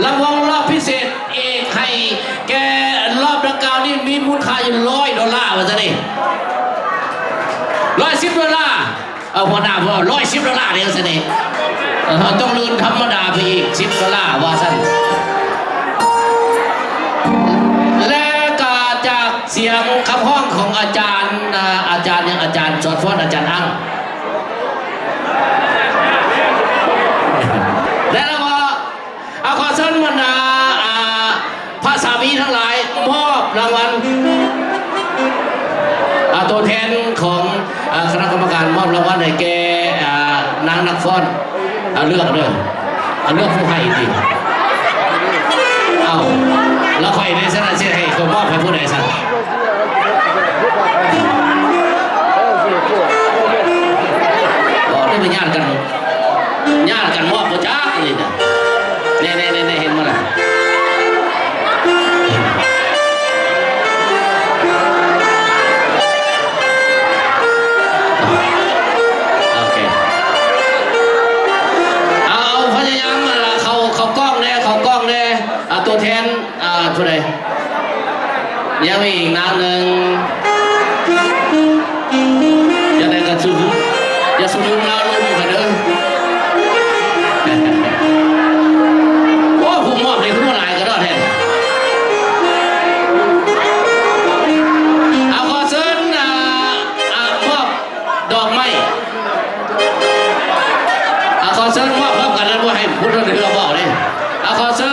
ລຳວົງລອບພິເສດອີກໃຫ້ແກ່ລອບດັ່ງກ່າວນີ້ມີມູນຄ່າຢູ່ຮ້ອຍໂດລາວ່າຊັ້ນເດ ຮ້ອຍສິບໂດລາ. ເອີ ຫົວໜ້າເວົ້າຮ້ອຍສິບໂດລາເດ້ຊັ້ນເດ ເອີ ເຮົາຕ້ອງເລີນທຳມະດາໄປອີກສິບໂດລາວ່າຊັ້ນ. ແລະກະຈາກສຽງຄຳຮ້ອງຂອງອາຈານ ອາ ອາຈານຫຍັງ ອາຈານສອນພອນ ອາຈານອັງ ແລະລະກະ ອາ ຂໍເຊີນບັນດາ ອາ ພະສາມີທັງຫຼາຍ ມອບລາງວັນ ອາ ໂຕແທນຂອງ ອາ ຄະນະກຳມະການ ມອບລາງວັນໃຫ້ແກ່ ອາ ນາງນັກຟ້ອນ ອາ ເລືອກເດີ ອາ ເລືອກຜູ້ໃຫ້ຕິ ເອົ້າ ລະຂ້ອຍເດຊັ້ນ ຊິໃຫ້ຂ້ອຍມອບໃຫ້ຜູ້ໃດຊັ້ນ? ບໍ່ໄດ້ໄປຍາດກັນ ຍາດກັນມອບບໍ່ຈັກນີ້ນະ ແນ່ໆໆໆ ເຫັນບໍ່ລະ? ໂອເຄ ເອົາ ເອົາ ພະຍາຍາມ ເຂົ້າ ເຂົ້າກ້ອງແນ່ ເຂົ້າກ້ອງແນ່ ອາ ຕົວແທນ ອາ ຜູ້ໃດ? ຍັງມີອີກນາງໜຶ່ງ ຈັ່ງໃດກໍຊຸມ ຢ່າຊຸມນຸມລາວລຸ່ມກັນເດີ ໂອ້ ຜູ້ມອບນີ້ຄືມາຫຼາຍກະດອກແທ້ ເອົາ ຂໍເຊີນ ອາ ອາ ມອບ ດອກໄມ້ ອາ ຂໍເຊີນມອບພ້ອມກັນ ແລ້ວບໍ່ໃຫ້ຜູ້ເຮືອເວົ້າເດ້ ອາ ຂໍເຊີນ